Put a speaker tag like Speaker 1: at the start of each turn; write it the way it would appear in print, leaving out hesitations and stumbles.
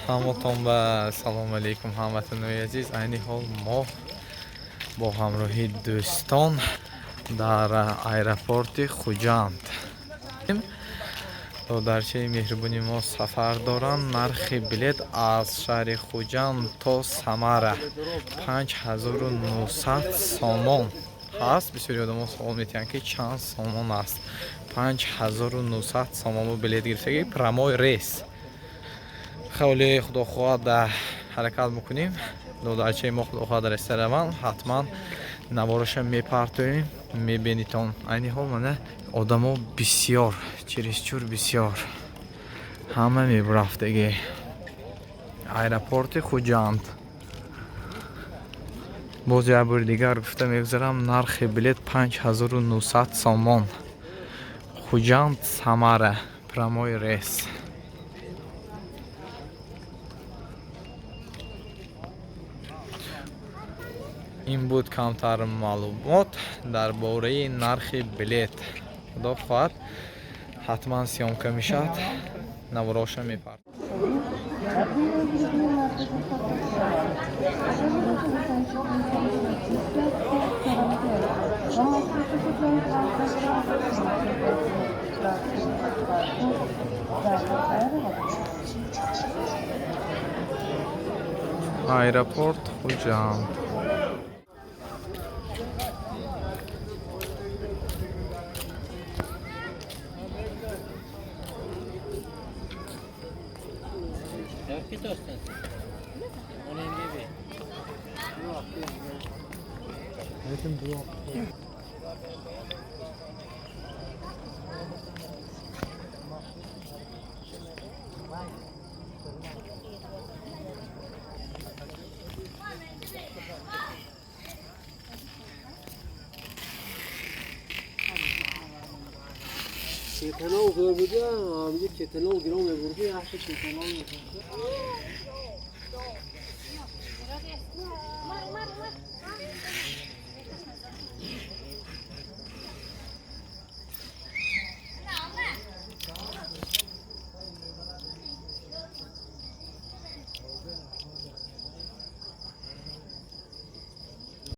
Speaker 1: Ҳаматон ба салому алейкум, ҳамватанои азиз. Айни ҳол мо бо ҳамроҳии дӯстон дар аэропорти Хуҷанд. Додарчаи меҳрубони мо сафар доранд. Нархи билет аз шаҳри Хуҷанд то Самара 5900 сомон ҳаст. Бисёри одамо савол метиҳанд, ки чанд сомон аст. 5900 сомон бо билет гирифтагӣ, прямой рейс. Хеле, худо хоҳад, ҳаракат мекунем. Додарчаи мо, худо хоҳад, раиса раванд, ҳатман навораша мепартоем, мебинитон. Айни ҳол мана одамо бисёр, чересчур бисёр, ҳама мебурафтагӣ аэропорти Хуҷанд. Боз як бори дигар гуфта мегузарам, нархи билет 5900 сомон, Хуҷанд — Самара, прямой рейс. Ин буд камтар маълумот дар бораи нархи билет. Худо хоҳад, ҳатман съёмка мешавад, навороша мепард. Аэропорт Хуҷанд.
Speaker 2: Afiyet olsun. Önemli bir.
Speaker 3: Кетанов буд, ҳамҷо кетанов гиром мебурди, яхши кетанов.